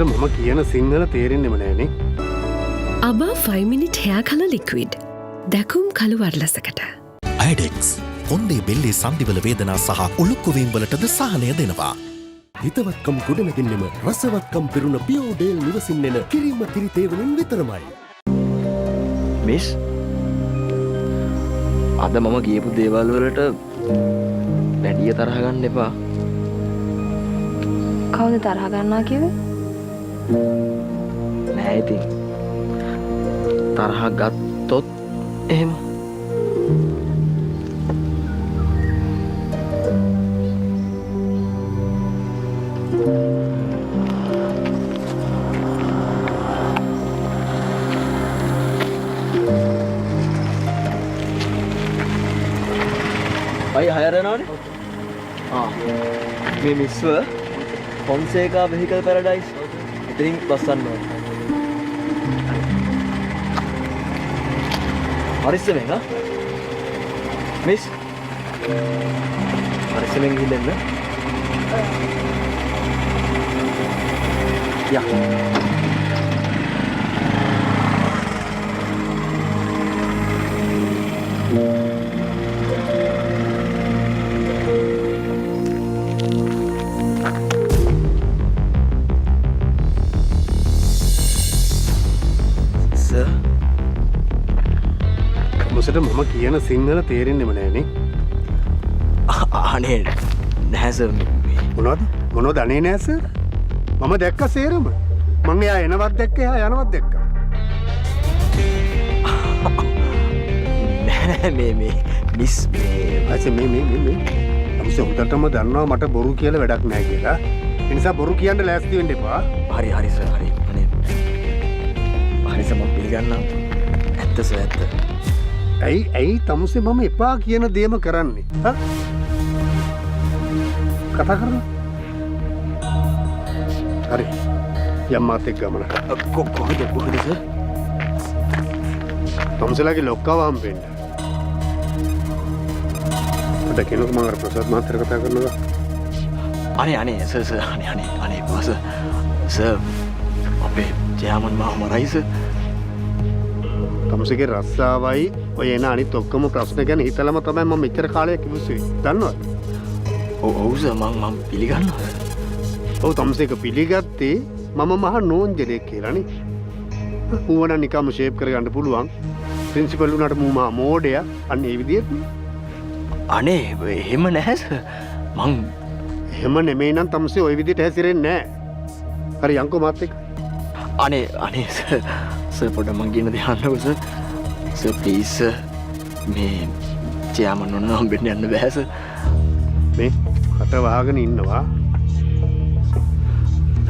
තමුසෙට මම කියන සිංහල තේරෙන්නෙම නෑනේ. අබා 5 minute hair color liquid. දැකුම් කළු වර්ලසකට. ඇඩෙක්ස් කොන්දේ බෙල්ලේ සන්ධිවල වේදනා සහ උළුක්කු වීම් වලටද සහනය දෙනවා. හිතවත්කම් ගොඩනගෙන්නෙම රසවත්කම් පිරුණ බියෝඩේල් නිවසින් එන කිරිම කිරිතේ වලින් විතරමයි. මිස්, අද මම කියපු දේවල් වලට වැඩිය තරහ ගන්න එපා. කවුද තරහ ගන්නවා කිව්වේ? නෑ ඉතින්. තරහ ගත්තොත් එහෙම. අය හයර් යනවනේ. ආ මේ මිස්ව ෆොන්සේකා වෙහිකල් පැරඩයිස් එතනින් බස්සන්න ඕනේ. පරිස්සමෙන් ආ මිස්, පරිස්සමෙන් ගිහින් එන්න. යා. සර්. තමුසෙට මම කියන සිංහල තේරෙන්නෙම නෑනේ. අනේ නැහැ සර්. මොනවද? මොනවද අනේ නෑ සර්? මම දැක්ක සේරම. මං එයා එනවත් දැක්ක, එයා යනවත් දැක්කා. නෑ නෑ, මේ මේ මිස් මේ අයිසේ මේ මේ මේ මේ තමුසේ හොඳටම දන්නවා මට බොරු කියලා වැඩක් නෑ කියලා. ඒ නිසා බොරු කියන්න ලෑස්ති වෙන්න එපා. හරි හරි සර්, හරි. අනේ හරි සර්, මම පිළිගන්නම්. ඇත්ත සර්, ඇත්ත. ඇයි ඇයි තමුසේ මම එපා කියන දේම කරන්නේ? හා? කතා කරන්න. හරි. යම් මාත් එක්ක ගමනට. කොහෙද කොහෙද සර්? තමුසේලාගේ ලොක්කව හම්බෙන්න. පොඩ්ඩක් එන්නකෝ, මං අර ප්‍රසාද් මහත්තයාට කතා කරනවා. අනේ අනේ සර්, සර්, අනේ අනේ අනේ එපා සර්. සර්, අපේ චෙයාමන් මාව මරයි සර්. තමුසේගේ රස්සාවයි ඔය එන අනිත් ඔක්කොම ප්‍රශ්න ගැන හිතලම තමයි මම මෙච්චර කාලයක් ඉවසුවේ. දන්නවද? ඔව් ඔව් සර්, මං මං පිළිගන්නවා. ඔව්, තමුසේක පිළිගත්තේ මම මහා නෝන්ජලෙක් කියලානේ. ඌව නම් නිකම්ම ෂේප් කරගන්න පුළුවන්. ප්‍රින්සිපල් වුණාට මූ මහා මෝඩයා. අන්න ඒ විදිහටනේ. අනේ එහෙම නැහැ සර්. මං එහෙම නෙමෙයි නම් තමුසේ ඔය විදිහට හැසිරෙන්නේ නැහැ. හරි යන්කෝ මාත් එක්ක. අනේ අනේ සර්, සර් පොඩ්ඩක් මං කියන දේ අහන්නකෝ සර්. සර් ප්ලීස් සර්, මේ චෙයාමන් ඔන්න හම්බෙන්න යන්න බෑ සර්. මේ කට වහගෙන ඉන්නවා.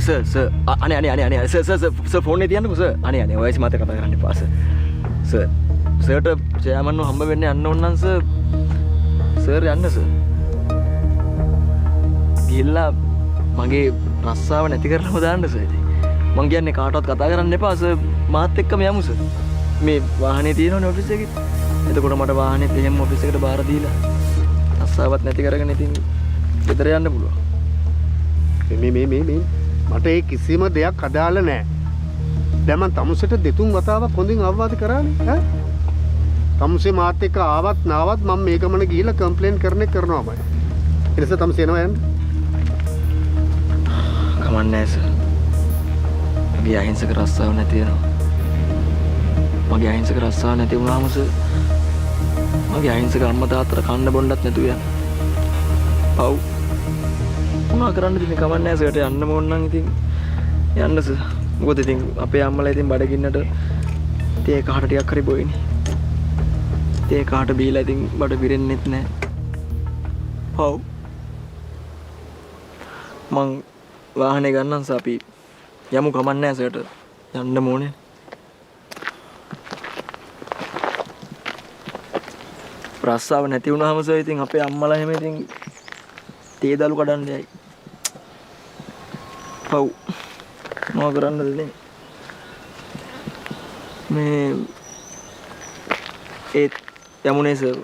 සර් සර්, අනේ අනේ අනේ අනේ සර් සර් සර්, ෆෝන් එක තියන්නකෝ සර්. අනේ අනේ ඔය මාත් එක්ක කතා කරන්න එපා සර්. සර්, සර්ට චෙයාමන්ව හම්බ වෙන්න යන්න ඕන නම් සර්, සර් යන්න සර්. ගිහිල්ලා මගේ රස්සාව නැති කරලම දාන්න සර්. ඉතින් මං කියන්නේ කාටවත් කතා කරන්න එපා සර්, මාත් එක්කම යමු සර්. මේ වාහනේ තියෙනවනේ ඔෆිස් එකේ. එතකොට මට වාහනේත් එහෙම ඔෆිස් එකට බාර දීලා රස්සාවත් නැති කරගෙන ඉතින් ගෙදර යන්න පුළුවන්. මේ මේ මේ මේ මට ඒ කිසිම දෙයක් අදාළ නෑ. දැන් මං තමුසෙට දෙතුන් වතාවක් හොඳින් අවවාද කරානේ ඈ. තමුසේ මාත් එක්ක ආවත් නාවත් මම මේ ගමන ගිහිල්ලා කම්ප්ලේන් කරන එක කරනවාමයි. ඒ නිසා තමුසේ එනවා යන්න. කමක් නෑ සර්. මගේ අහිංසක රස්සාව නැති වෙනවා. මගේ අහිංසක රස්සාව නැති වුණාම සර්, මගේ අහිංසක අම්මා තාත්තට කන්න බොන්නත් නැතුව යනවා. පව්. මොනවා කරන්නද ඉතින්, කමක් නෑ සර්ට යන්නම ඕන නම් ඉතින් යන්න සර්. මොකද ඉතින් අපේ අම්මලා ඉතින් බඩගින්නට තේ කහට ටිකක් හරි බොයිනේ. තේ කහට බීලා ඉතින් බඩ පිරෙන්නෙත් නෑ. පව්. මං වාහනේ ගන්නම් සර්, අපි යමු. කමක් නෑ සර්ට යන්න ඕනේ. රස්සාව නැති වුණාම සර් ඉතින් අපේ අම්මලා එහෙම ඉතින් තේ දලු කඩන්න යයි. පව්. මොනවා කරන්නද ඉතින්? මේ ඒත් යමුනේ සර්.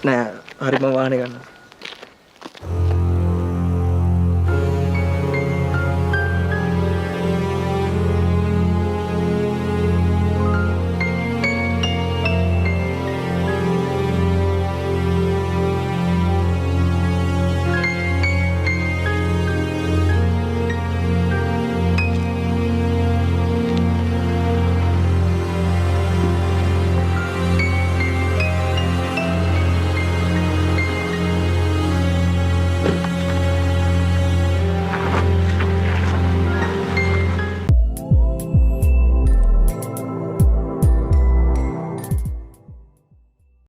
නෑ හරි, මං වාහනේ ගන්නම්.